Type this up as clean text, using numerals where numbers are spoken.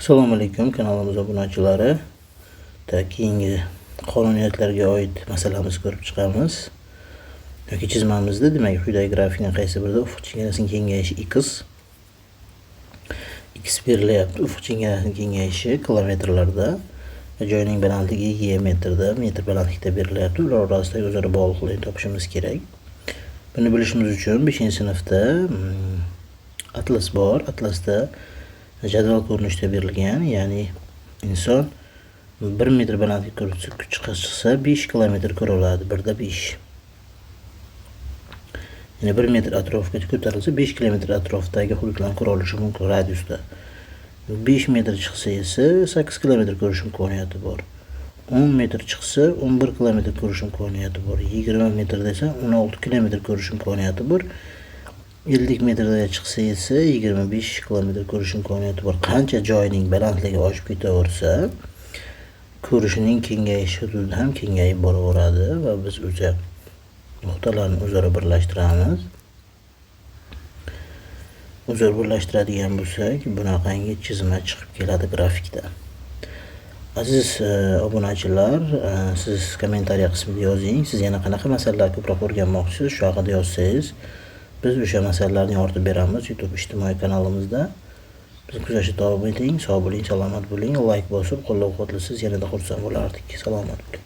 Assalomu alaykum, kanalimiz obunachilari. Keyingi qonuniyatlarga oid masalamizni ko'rib chiqamiz. Yoki chizmamizda, demak, quyidagi grafikning qaysi birida ufq chegarasining kengayishi x berilyapti. Ufq chegarasining kengayishi kilometrlarda, joyning balandligi y metrda, metr balandlikda berilyapti. Ular orasidagi o'zaro bog'liqlikni topishimiz kerak. Buni bilishimiz uchun 5-sinfda atlas bor. Atlasda jadval ko'rinishida berilgan, ya'ni inson 1 metr balandlikka chiqsa 5 kilometr ko'ra oladi, 1da 5. Ya'ni 1 metr atrofga ko'tarilsa 5 kilometr atrofdagi hududlarni ko'ra olishi mumkin radiusda. 5 metr chiqsa esa 8 kilometr ko'rish imkoniyati bor. 10 metr chiqsa 11 kilometr ko'rish imkoniyati bor. 20 metr desa 16 kilometr ko'rish imkoniyati bor. 50 metrga chiqsa esa 25 kilometr ko'rish imkoniyati bor. Qancha joyning balandligi oshib ketaversa, ko'rishining kengayishi hududi ham kengayib boraveradi va biz o'sha nuqtalarni o'zaro birlashtiramiz. O'zaro birlashtiradigan bo'lsak, bunaqangi chizma chiqib keladi grafikda. Aziz obunachilar, siz kommentariya qismida yozing. Siz yana qanaqa masalalar ko'proq o'rganmoqchisiz, shu haqida yozsangiz, biz o'sha masalalarni yoritib beramiz YouTube ijtimoiy kanalimizda. Bizni kuzatishda davom eting. Sog' bo'ling, salomat bo'ling. Like bosib, qo'llab-quvvatlasangiz yanada xursand bo'lardik. Salomat bo'ling.